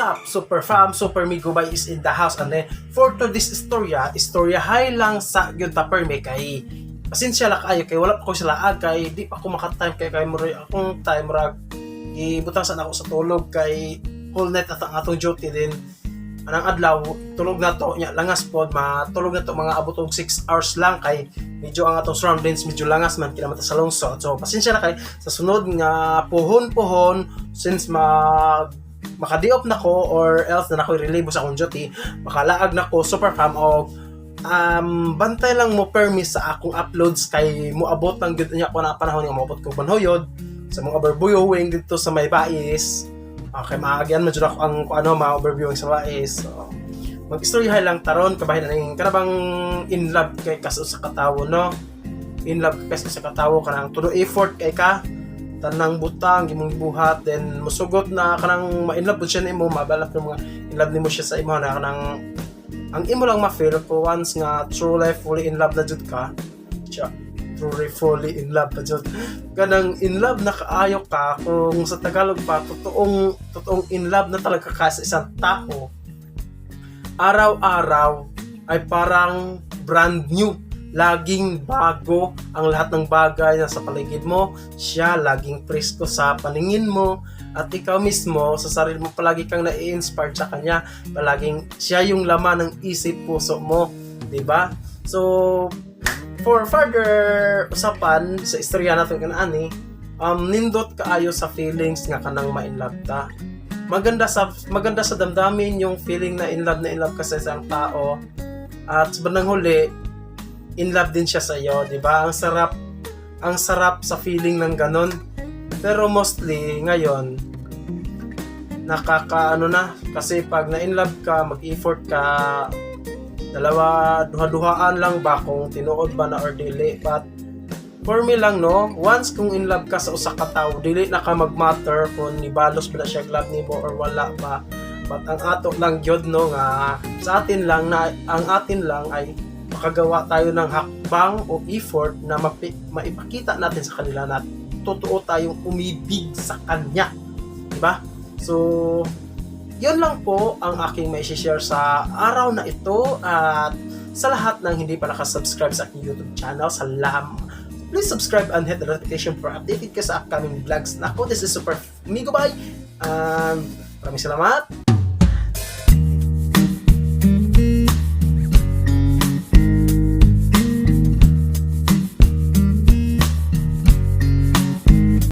Up, Super Fam? Super Migubay is in the house. And then, for today's istorya, istoryahay lang sa gyud ta perme kay pasensya lang kaayo kay wala pa ko sila kay di pa ko maka-time kay kay murag akong time murag gibutang sa nako sa tulog kay whole night at ang atong duty din anang adlaw. Tulog na to nya, langas pod, matulog na to mga abot og 6 hours lang kay medyo ang atong surroundings medyo langas man kinamata sa lungsod. So pasensya na kay sa sunod nga puhon-puhon, since mag makadiop na ko or else na ako relieve sa akong duty, makalaag na ko, Super Fam, og bantay lang mo permi sa akong uploads kay moabot lang gyud niya ko na panahon nga moabot ko banhoyod sa mga overviewing dito sa may bais. Okay, maagyan mo jud ako ang kung ano mga overviewing sa bais. So mag-istoryahay lang taron kabahin aning kanabang in love kay kas usa ka tawo, no? In love kay kas usa ka tawo, kanang todo effort kay ka, tanang butang imong gibuhat, then musugot na kanang ma-in love pud siya nimo, mabalak ng mga in love nimo siya sa imo na kanang ang imo lang ma-feel ko once nga truly fully in love na jud ka siya, truly fully in love na jud, kanang in love na kaayo ka. Kung sa Tagalog pa, totoong totoong in love na talaga ka sa isang tao, araw-araw ay parang brand new, laging bago ang lahat ng bagay na sa paligid mo. Siya laging presko sa paningin mo at ikaw mismo sa sarili mo palagi kang nai-inspired sa kanya. Palaging siya yung laman ng isip puso mo, 'di ba? So for further usapan sa istorya natin kanaani, nindot kaayo sa feelings nga kanang ma-in love ta. Maganda sa damdamin yung feeling na in love ka sa isang tao at sa bandang huli in love din siya sa iyo, 'di ba? Ang sarap sa feeling ng ganon. Pero mostly ngayon nakakaano na kasi pag na in love ka, mag-effort ka, dalawa duha-duhaan lang ba kung tinuod ba na or dili. But for me lang, no, once kung in love ka sa usa ka tawo, dili na ka mag-matter kung nibalos ba na siya love nimo or wala ba. But ang ato lang gyud, no, nga sa atin lang na ang atin lang ay makagawa tayo ng hakbang o effort na maipakita natin sa kanila na totoo tayong umibig sa kanya, di ba? So yun lang po ang aking mai-share sa araw na ito at sa lahat ng hindi pa nakasubscribe sa aking YouTube channel, salam. Please subscribe and hit the notification for updated ka sa upcoming vlogs nako. This is Super Migo. Bye! And maraming salamat!